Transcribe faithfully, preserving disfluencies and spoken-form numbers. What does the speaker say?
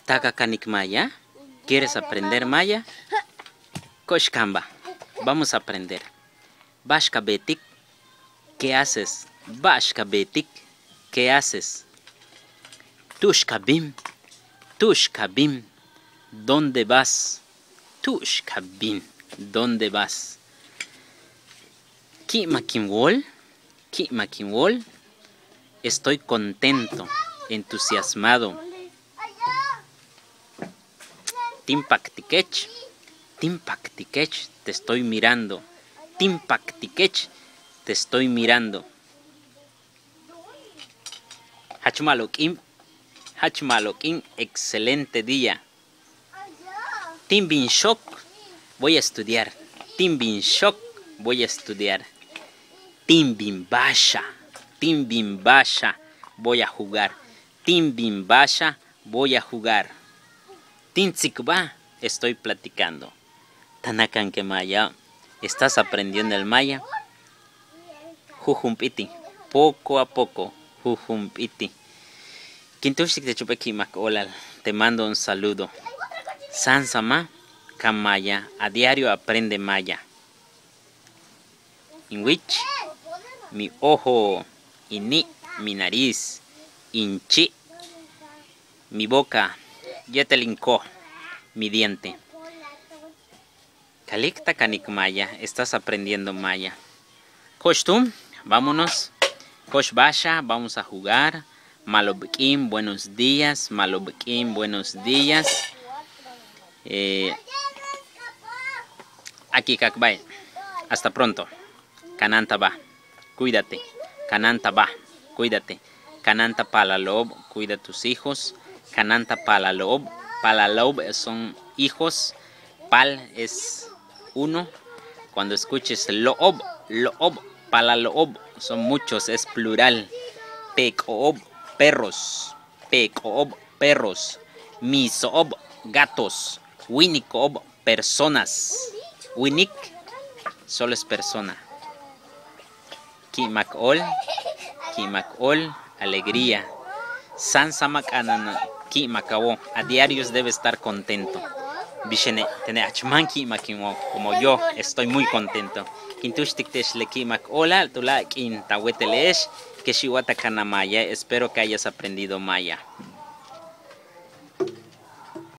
Taak a kanik maya? ¿Quieres aprender maya? Ko'ox kaanba. Vamos a aprender. Ba'ax ka beetik? ¿Qué haces? Ba'ax ka beetik? ¿Qué haces? ¿Tu'ux ka bin? ¿Tu'ux ka bin? ¿Dónde vas? ¿Tu'ux ka bin? ¿Dónde vas? Ki'imak in wóol, ki'imak in wóol. Estoy contento, entusiasmado. Tin paktikech, tin paktikech, te estoy mirando. Tin paktikech, te estoy mirando. Jach ma'alob k'iin, jach ma'alob k'iin, excelente día. Tin bin xook, voy a estudiar. Tin bin xook, voy a estudiar. Tin bin báaxa, tin bin báaxa, voy a jugar. Tin bin báaxa, voy a jugar. Tin tsikbal, estoy platicando. Taak a kanik maya, ¿estás aprendiendo el maya? Jujump'íiti, poco a poco, jujump'íiti. Kin túuxtik teech jump'éel ki'imak óolal, te mando un saludo. Sáamsamal ka maya, a diario aprende maya. In wich, mi ojo, in ni', mi nariz, in chi', mi boca, yéetel in koj, mi diente. Kalik taak a kanik maya, estás aprendiendo maya. Ko'ox túun, vámonos. Ko'ox báaxa, vamos a jugar. Ma'alob k'iin, buenos días. Ma'alob k'iin, buenos días. Eh, Akikakba'e'. Hasta pronto. Kanáantabáa. Cuídate. Kanáantabáa. Cuídate. Kanáanta paalalo'ob, cuida tus hijos. Kanáanta paalalo'ob, paalalo'ob son hijos. Paal es uno. Cuando escuches lo'ob, lo'ob, paalalo'ob son muchos, es plural. Peek'o'ob, perros. Peek'o'ob, perros. Miiso'ob, gatos. Wíiniko'ob, personas. Wíinik, solo es persona. Ki'imak óol, ki'imak óol, alegría. Sáamsamal k'a'ana'an ki'imaka'an, a diario debe estar contento. Bixene', tene' jach máan ki'imak in wóol, como yo estoy muy contento. Kin túuxtik te'ex le ki'imak óolal, tuláakal k'iin ta wéetele'ex, kex in wa'alik kanáan maya, espero que hayas aprendido maya.